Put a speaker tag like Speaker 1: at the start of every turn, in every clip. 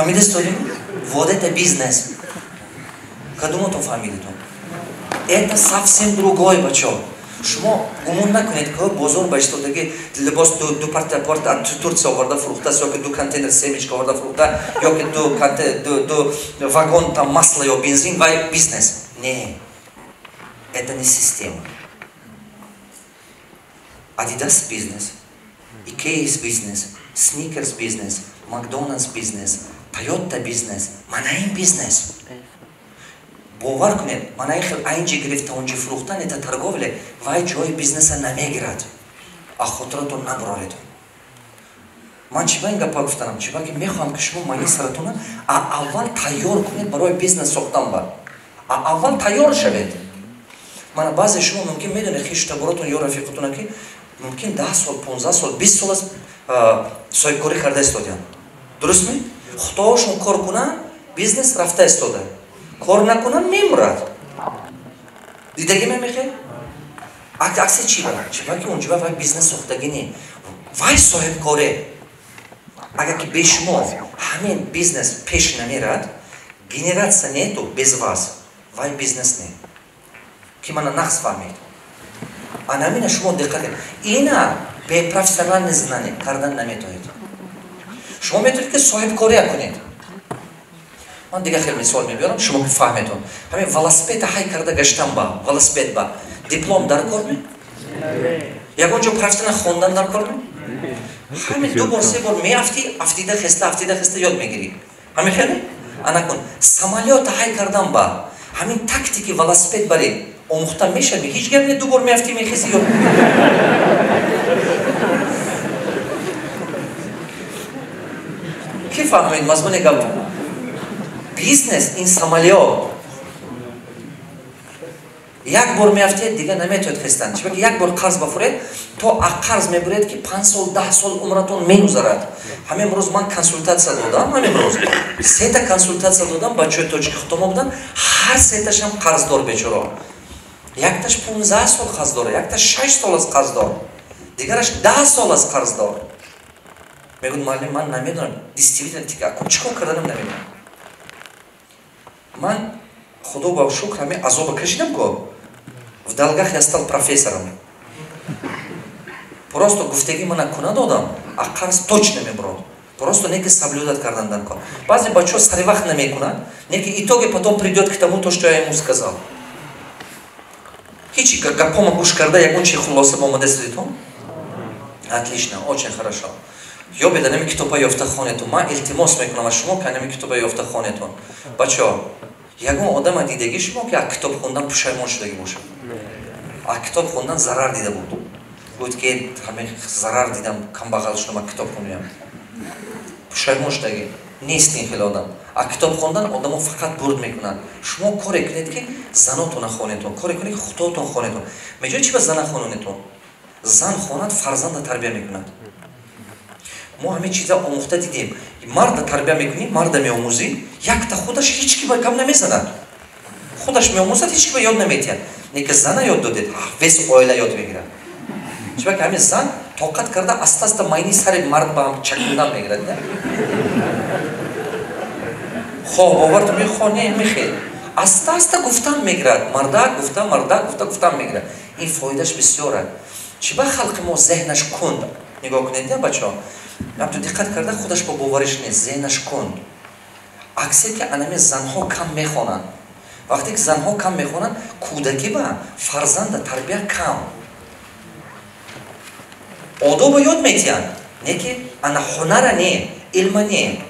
Speaker 1: Фаҳмидастодем? Вот это бизнес. Кадумотон фаҳмидетон? Это совсем другой, бачо. Шумо гумон накунед, ки бозор ба истодаги либос ду парта Турция оварда фурӯхтааст, ёки ду контейнер семечка оварда фурӯхта, ёки ду вагон там масло ё бензин, вай бизнес. Не. Это не система. Adidas бизнес, Ikea бизнес, Snickers бизнес, Макдоналдс бизнес, Toyota бизнес, мана ин бизнес. Бовар кунед, мана ин хел айнҷи гирифта, онҷи фурӯхтан, это торговля, вай ҷои бизнеса намегирад. А хотиратон набароред. Ман чӣ ба ин гапа гуфтанам? Чӣ ба ки мехоҳам, ки шумо майни саратона аввал тайёр кунед барои бизнес сохтан ба. Аввал тайёр шавед. Мана баъзе шумо мумкин медонед хешу таборотон ё рафиқотона, ки мумкин 10 сол, 15 сол, 20 сол аст соҳибкорӣ карда истодианд. Дуруст ми? Худоошон кор кунанд, бизнес рафта истода. Кор накунанд, мемурад. Дидагӣ мемехе? Акси чӣ ба? Чӣ ба ки унҷо вай бизнес сохтагӣ не. Вай соҳибкоре. Агар ки бе шумо ҳамин бизнес пеш намерад, генерация нету без вас. Вай бизнес не. Ки мана нақс фаҳмед. Анамина шумо диққат кунед. Ина бе профессиональное знание кардан наметавонед. Шумо метавонед, ки соҳибкория кунед. Ман дигар хел мисол мебиёрам, шумо ки фаҳметон. Ҳамин велосипеда ҳай карда гаштан ба, велосипед ба диплом дар кор ме? Ягон ҷо профессионал хондан дар кор ме? Ҳамин ду бор, се бор меафтӣ, афтида хеста, афтида хеста ёд мегирӣ. Ҳамин хеле? Ана кун, самолёта ҳай кардан ба ҳамин тактики велосипед барӣ омӯхта мешавӣ, ҳеҷ гап не, ду бор меафтӣ, мехези, ёд. Ки фаҳмид мазмуни гап? Бизнес ин самолёт. Як бор меафтед, дигар наметавонед хестан. Чунки як бор қарз бафуред, то қарз мебуред, ки 5 сол, 10 сол умратон мегузарад. Ҳамин рӯз ман консултатсия додам, ҳамин рӯз сета консултатсия додам, бачаҳои тоҷики худомо буданд, ҳар сеташам қарздор бечоро. Якташ 15 сол қарздор, якташ 6 сол аст қарздор, дигараш 10 сол аст қарздор. Мегӯяд: муаллим, ман намедонам, действительно чӣ кор карданам намедонам. Ман худо ба шукр ҳамин азоба кашидам ко, в долгах я стал профессором. Просто гуфтагӣ мана куна додам, а қарз точно мебурод. Просто неки соблюдать кардан дар кор. Баъзе бачаҳо сари вақт намекунанд, неки итоге потом придет к тому, то, что я ему сказал. Ҳеҷ гапома гӯш карда ягон чи хулоса омадастидитон? Отлично, очень хорошо. Ёбед анами китоба, ёфта хонетон. Ман илтимос мекунам аз шумо, ки анами китоба ёфта хонетон. Бачаҳо, ягон одама дидагӣ шумо, ки аз китоб хондан пушаймон шудагӣ бошад, аз китоб хондан зарар дида буд, гуфт ки ҳамин зарар дидам, камбағал шудам, аз китоб хондаям пушаймон шудагӣ нест? Ин хеле одам. Аз китоб хондан одамо фақат бурд мекунанд. Шумо коре кунед, ки занотона хонетон, коре кунед, ки худотон хонетон. Меҷои чи ба зана хононетон? Зан хонад, фарзанда тарбия мекунад. Мо ҳамин чиза омӯхта дидем. Марда тарбия мекунӣ, марда меомӯзӣ, якта худаш ҳеҷ ки ба кам намезанад, худаш меомӯзад, ҳеҷ ки ба ёд наметиҳад. Неки зана ёд додед, весь оила ёд мегирад. Чунки ҳамин зан тоқат карда, аста аста майни сари мард ба ҳам чакундан мегирад. Хоҳ боварту мехоҳ не, мехел аста аста гуфтан мегирад, мардак гуфта, мардак гуфта, гуфтан мегирад. Ин фоидаш бисёра. Чӣ ба халқи мо зеҳнаш кунд? Нигоҳ кунед, бачаҳо, ҳамту диққат карда, худаш ба бовариш нест, зеҳнаш кунд. Аксе ки анами занҳо кам мехонанд. Вақте ки занҳо кам мехонанд, кӯдакӣ ба фарзанда тарбия кам, одоба ёд метиҳанд, не ки ана ҳунара не, илма не.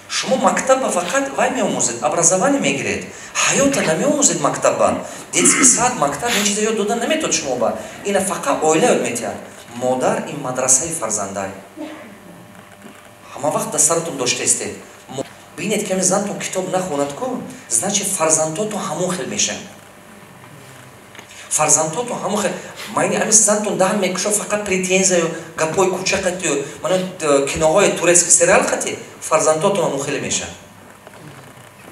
Speaker 1: Шумо мактабба фақат вай меомӯзед, образование мегиред, ҳаёта намеомӯзед. Мактабба, детский сад, мактаб ин чиза ёд додан наметод шумо ба. Ина фақат оила ёд метиҳад. Модар ин мадрасаи фарзандай. Ҳама вақт дар саратон дошта истед. Бинед, ками зантон китоб нахонад ку, значит, фарзандотон ҳамон хел мешаванд. Фарзандотон ҳамон хел майни ҳамин зантон даҳан мекушо, фақат претензияю гапҳои кӯча қатию мана киноҳои турецкий сериал қати, фарзандотон ҳамон хеле мешаванд.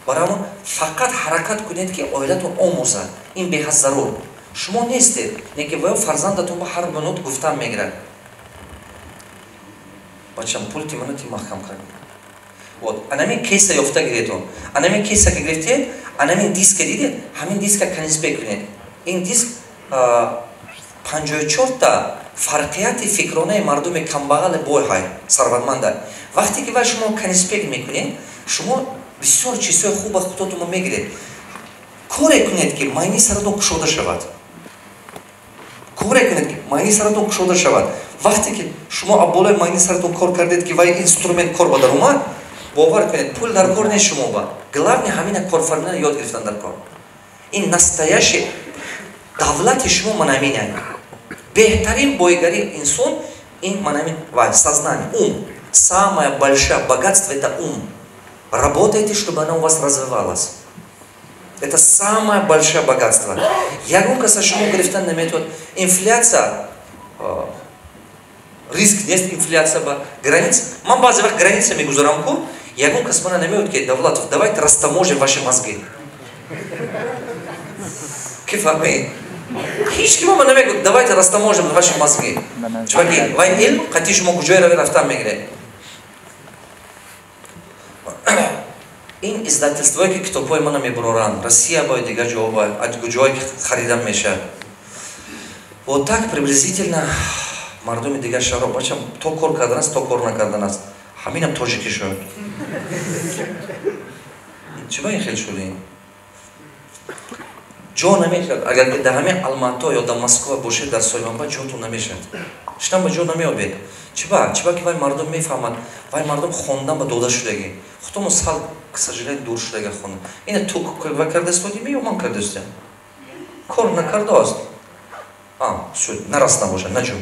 Speaker 1: Барои ҳамон фақат ҳаракат кунед, ки оилатон омӯзад. Ин беҳад зарур. Шумо нестед, неки ваё фарзандатон ба ҳар минут гуфтан мегирад: бачам, пул ти мана ти маҳкам кард. Вот, анамин кейса ёфта гиретон. Анамин кейса ки гирифтед, анамин диска дидед, ҳамин диска конспект кунед. Ин диск 54та фарқияти фикронаи мардуми камбағали бой ҳай, сарватманда. Вақте ки вай шумо конспект мекунед, шумо бисёр чизҳои хуб аз худотон мегиред. Коре кунед, ки майни саратон кушода шавад. Коре кунед, ки майни саратон кушода шавад. Вақте ки шумо абболои майни саратон кор кардед, ки вай инструмент кор ба дар омад, бовар кунед, пул дар кор нест шумо ба. Главное ҳамина корфармина ёд гирифтан дар кор. Ин настоящий давлати шумо манамина. Беҳтарин бойгарии инсон ин манамин вай сознание, ум. Самое большое богатство это ум. Работайте, чтобы она у вас развивалась. Это самое большое богатство. Ягон каса шумо гирифтан наметавад. Инфляция риск нест, инфляция ба границ. Ман баъзе вақт граница мегузарам ку, ягон кас мана намеояд, ки Давлатов, давайте растаможим ваши мозги. Ки фаҳмед? Ҳеҷ ки мама намегӯяд, давайте растаможим ваши мозги. Чунки вай илм қати шумо куҷое рави рафтан мегиред. Ин издательствое ки китобҳои мана мебуроранд, Россия бо дигар ҷо ба ҷое ки харидан мешавад. Вот так приблизительно мардуми дигар шаҳрҳо бачам то кор кардан аст, то кор накардан аст. Ҳаминам тоҷикӣ шуд. Чӣ ба ин хел шудем? Ҷо намешавад. Агар дар ҳамин Алмато ё дар Москва бошед, дар Сойманба ҷотон намешавад. Шитан ба ҷо намеёбед. Чиба? Чиба ки вай мардум мефаҳмад, вай мардум хондан ба дода шудагӣ. Худтон сал, к сожалению, дур шудага хондан. Ина ту вай кардастодӣ ё ман кардастам? Кор накардааст. А, шуд, нарас набошад, наҷу.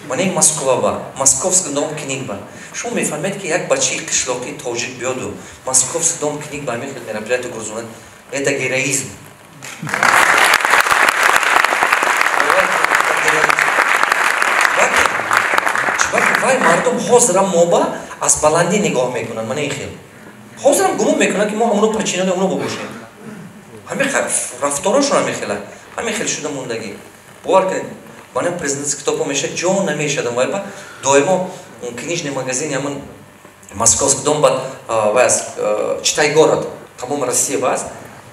Speaker 1: Ман ин Москва ба, Московский дом книг ба. Шумо мефаҳмед, ки як бачаи қишлоқи тоҷик биёду Московский дом книг ба ҳамин хел мероприятие гузаронад, это героизм. Вай мардум ҳозирам моба аз баландӣ нигоҳ мекунанд, мана ин хел. Ҳозирам гумон мекунанд, ки мо ҳамоно подчинёни ҳамоно бошем. Ҳамин рафторошон ҳамин хела, ҳамин хел шуда мондагӣ. Бовар кунед, мана презентатсия китобҳо мешавад, ҷо намешавад. Вай ба доимо книжный магазин ҳамон Московский дом ба вай аст, Читай город, тамоми Россия ба аст.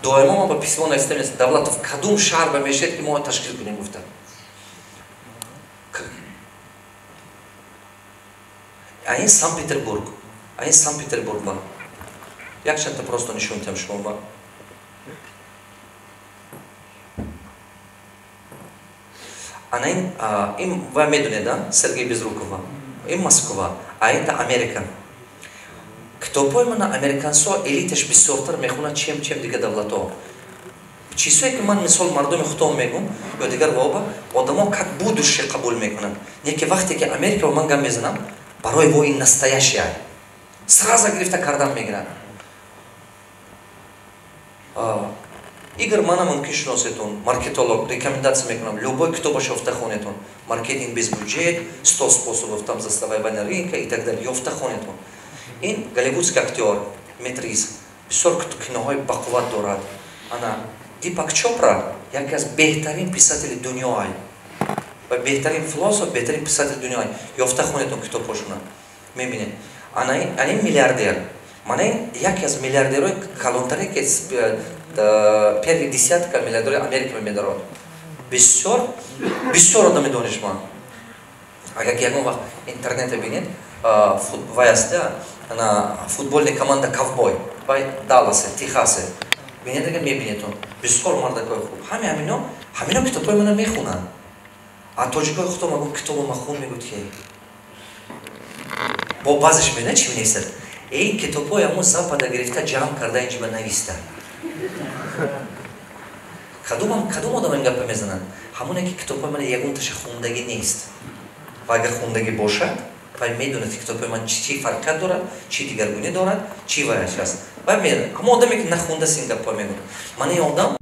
Speaker 1: Доимо ма ба письмо нависта мест, Давлатов, кадом шаҳр ба мешавад, ки мо ташкил кунем, гуфта. А ин Санкт-Петербург, а ин Санкт-Петербург ба. Якчанда просто нишон тиҳам шумо ба. Ана ин вай медонед, а? Сергей Безрукова. Ин Москва, а ин Америка. Китобҳои мана американсо элиташ бисёртар мехонад, чем дигар давлатҳо. Чизҳое ки ман мисол мардуми худом мегӯм ё дигар воба, одамо как будущее қабул мекунанд. Не ки вақте ки Америка ман гап мезанам, барои во ин настоящее. Сразу гирифта кардан мегирад. Игорь мана мумкин шиносетон, маркетолог, рекомендация мекунам, любой китобаш ёфта хонетон. Маркетинг без бюджет, 100 способов там завоевания рынка и так далее, ёфта хонетон. Ин голливудский актер Метрис, бисёр киноҳои бақувват дорад. Ана Дипак Чопра яке аз беҳтарин писатели дунёай. Ва беҳтарин философ, беҳтарин писатели дунёай. Ёфта хонетон китобҳошона. Мебинед. Ана ин миллиардер. Мана ин яке аз миллиардерҳои калонтаре, ки первый десятка миллиардерҳои Америка медорад. Бисёр, бисёр одами донишманд. Агар ки ягон вақт интернетро бинед, вай аст, ана футбольная команда Ковбой, вай Далласе, Техасе. Бинед, агар мебинедон, бисёр мардакои хуб. Ҳами ҳамино китобҳои мана мехонанд. А тоҷикои худо магум китобо махон мегӯяд, ки бо баъзеш медонед чӣ менависад? Ин китобҳои ҳамон запада гирифта ҷамъ карда инҷи ба нависта. Кадом одам ин гапа мезанад? Ҳамоне ки китобҳои мана ягонташа хондагӣ нест. Ва агар хондагӣ бошад, вай медонад, ки китобҳои ман чӣ фарқият дорад, чӣ дигаргунӣ дорад, чӣ ваяш аст. Вай медонад. Ҳамон одаме ки нахондааст ин гапҳо мегӯяд. Мана ин одам